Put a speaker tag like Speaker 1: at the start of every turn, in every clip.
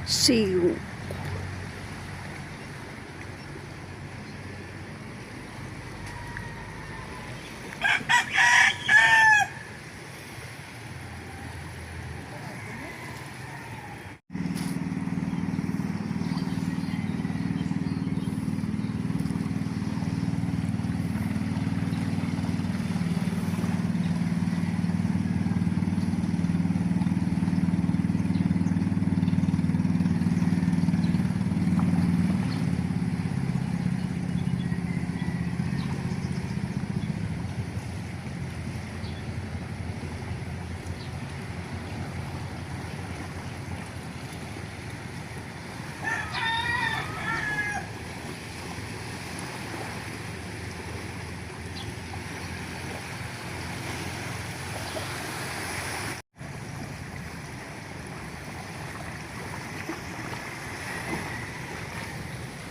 Speaker 1: See you.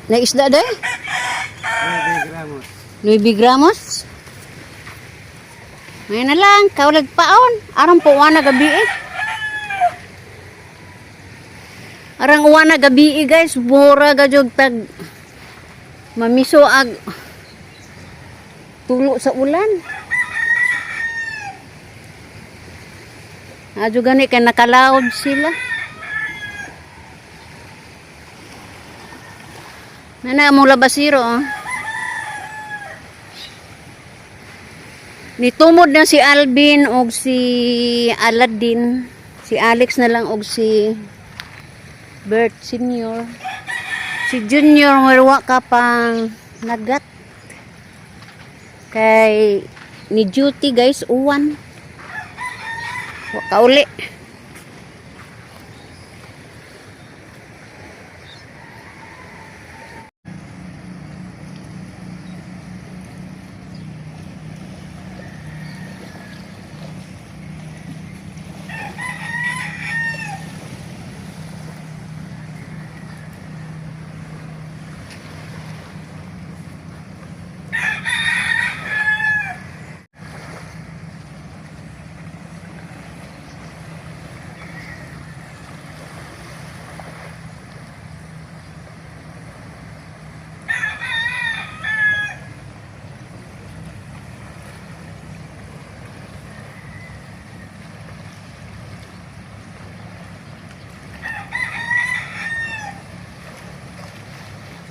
Speaker 1: Na isda de?
Speaker 2: 9 gramos.
Speaker 1: 9 gramos. Ngayon na lang, kaulag paon. Arang po na gabi eh. Arang uwa na gabi eh, guys. Mura gadyog tag mamiso ag tulo sa ulan. Adyo gani kay nakalawod sila. Nana mo labasiro oh. Nitumod na si Alvin og si Aladdin. Si Alex na lang og si Bert Senior. Si Junior marwa ka pang nagat. Kay ni duty guys uwan. Wa ka uli.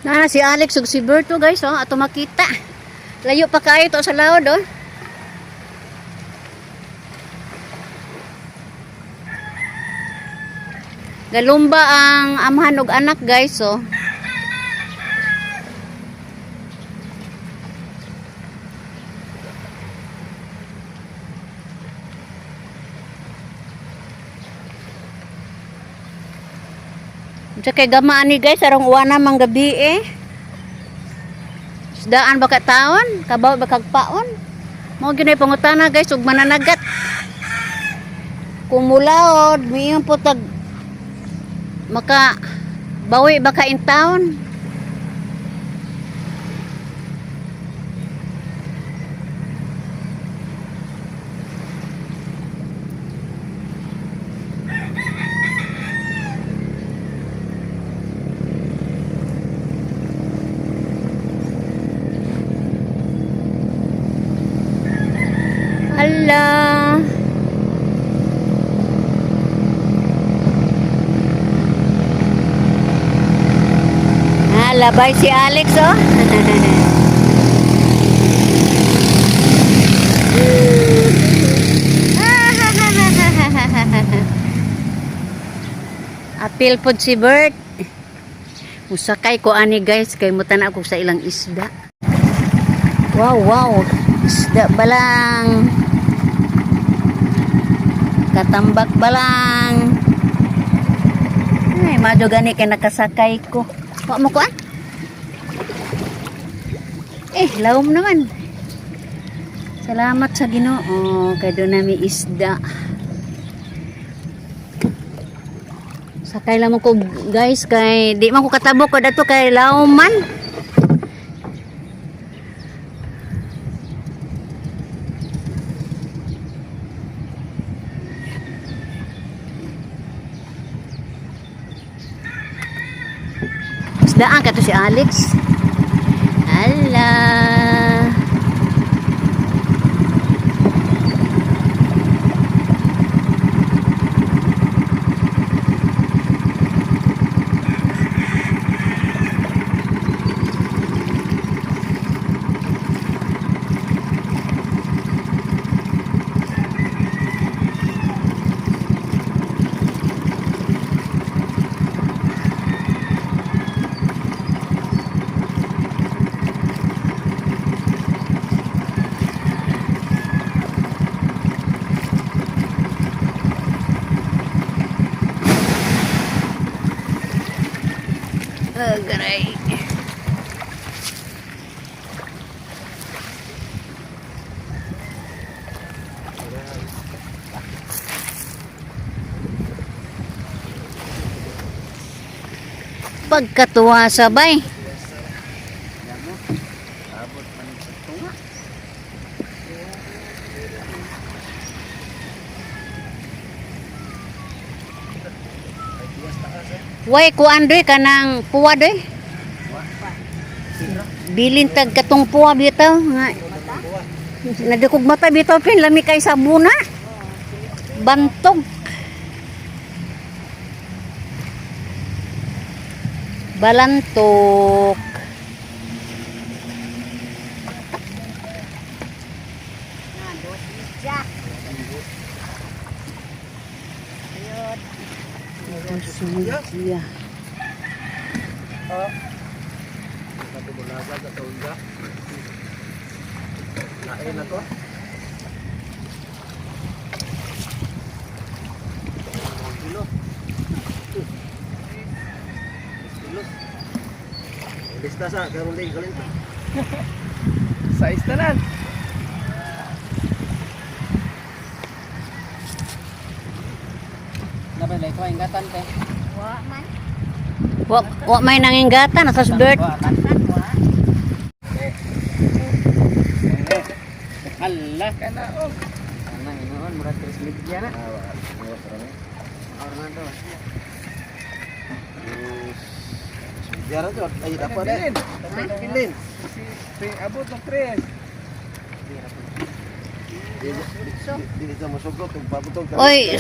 Speaker 1: Na si Alex ug si Berto guys oh, ato makita. Layo pa kayo to sa laod oh. Galumba ang amahan og anak guys oh. Unsa kay gama ani guys arong uwana man gabi eh. Isdaan ba ka taon? Kabaw ba kag paon? Mao gyud pangutana guys ug mananagat. Kumulaod miyon po tag maka bawi ba ka in town? Hala. Ah, labay si Alex oh. Apil pod si Bert. Musakay ko ani guys kay mutan ako sa ilang isda. Wow. Isda balang. Katambak balang. Ay, madyo gani kay nakasakay ko. Wa mo ko ah? Eh, lawom naman. Salamat sa Ginoo kay doon nami isda. Sakay lang mo ko guys kay di man ko katabok ko dato kay lawom man. Isdaan kato si Alex. Ala. Agaray. Pagkatuwa sabay.
Speaker 2: Abot man sa tunga.
Speaker 1: Way kuan doy kanang puwa doy. Bilin tag katong puwa bitaw nga. Nadikog mata bitaw pin lami kay sabuna. Bantog. Balantok. Iya.
Speaker 2: Lain na to. Kilo. Kilo. Lista sa karon din kalin.
Speaker 3: Size tanan. Napay ko ingatan te.
Speaker 1: Wa, wa may nanginggatan atas bird.
Speaker 3: Allah kana og. Ana inoon murag tres media na.
Speaker 2: Biara to ay dapat eh. Pilin.
Speaker 3: Si abot ng tres.
Speaker 2: Dili sa mosugot og pabotog.
Speaker 1: Oy,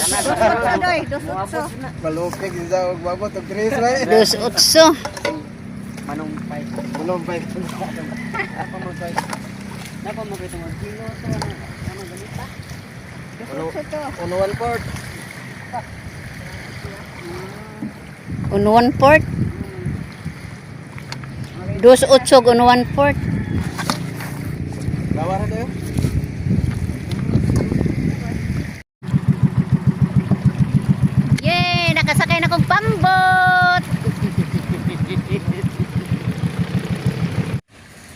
Speaker 2: Malupig sa og pabotog tres right.
Speaker 1: dos otso.
Speaker 3: Manumpay.
Speaker 2: Malumpay.
Speaker 3: Napa mo koy. Napa mo koy tungod kilo to ano ano ganita.
Speaker 2: Uno one fourth.
Speaker 1: Un one fourth. Dos otso un one fourth.
Speaker 2: Lawara tayo.
Speaker 1: Yay! Nakasakay na kong pambot!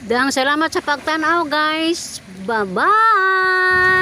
Speaker 1: Dang salamat sa pagtanaw, guys. Bye-bye!